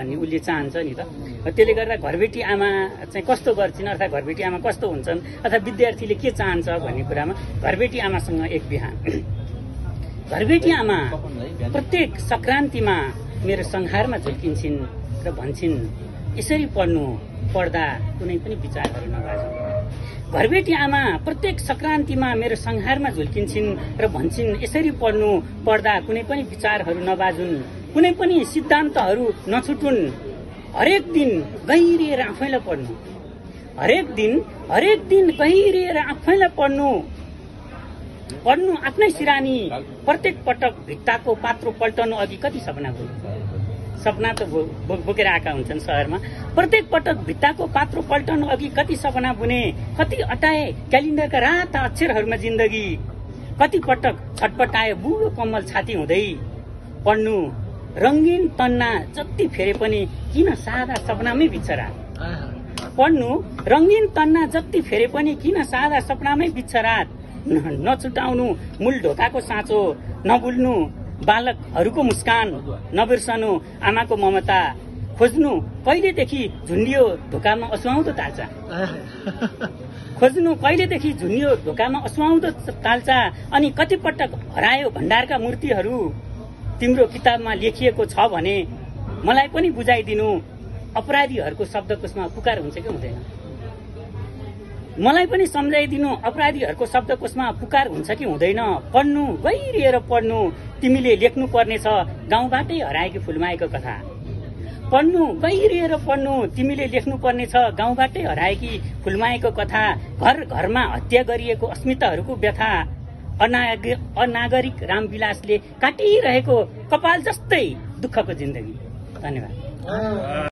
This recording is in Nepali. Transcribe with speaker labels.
Speaker 1: भन्ने उसले चाहन्छ नि त। त्यसले गर्दा घरबेटी आमा चाहिँ कस्तो गर्छिन् अर्थात् घरबेटी आमा कस्तो हुन्छन् अथवा विद्यार्थीले के चाहन्छ भन्ने कुरामा घरबेटी आमासँग एक बिहान। घरबेटी आमा प्रत्येक संक्रान्तिमा मेरो संहारमा झुल्किन्छन् र भन्छन् यसरी पढ्दा कुनै पनि विचारहरू नबाजुन्। घरबेटी आमा प्रत्येक संक्रान्तिमा मेरो संहारमा झुल्किन्छन् र भन्छन् यसरी पढ्दा कुनै पनि विचारहरू नबाजुन्, कुनै पनि सिद्धान्तहरू नछुटुन्, हरेक दिन गहिरिएर आफैलाई पढ्नु, हरेक दिन गहिरिएर आफैलाई पढ्नु आफ्नै सिरानी। प्रत्येक पटक भित्ताको पात्रो पल्टनु अघि कति सपना त बोकेर आएका हुन्छन् सहरमा। प्रत्येक पटक भित्ताको पात्रो पल्टनु अघि कति सपना बुने, कति अटाए क्यालेन्डरका राता अक्षरहरूमा जिन्दगी, कति पटक छटपटाए बुढो कम्मल छाती हुँदै पढ्नु। रंगीन तन्ना जति फेरे पनि किन सादा सपनामै बिच्छरा पढ्नु। रंगीन तन्ना जति फेरे पनि किन सादा सपनामै बिच्छरा। नछुटाउनु मूल ढोकाको साँचो, नभुल्नु बालकहरूको मुस्कान, नबिर्सनु आमाको ममता, खोज्नु कहिलेदेखि झुन्डियो ढोकामा असुहाउँदो ताल्चा, खोज्नु कहिलेदेखि झुन्डियो ढोकामा असुहाउँदो ताल्चा। अनि कतिपटक हरायो भण्डारका मूर्तिहरू, तिम्रो किताबमा लेखिएको छ भने मलाई पनि बुझाइदिनु। अपराधीहरूको शब्दकोशमा पुकार हुन्छ कि हुँदैन? मलाई पनि सम्झाइदिनु अपराधीहरूको शब्दकोशमा पुकार हुन्छ कि हुँदैन? पढ्नु गहिरिएर पढ्नु, तिमीले लेख्नु पर्नेछ गाउँबाटै हराएकी फुलमाएको कथा। पढ्नु गहिरिएर पढ्नु, तिमीले लेख्नु पर्नेछ गाउँबाटै हराएकी फुलमाएको कथा। घर घरमा हत्या गरिएको अस्मिताहरूको व्यथा, अनागरिक रामविलासले काटिरहेको कपाल जस्तै दुःखको जिन्दगी। धन्यवाद।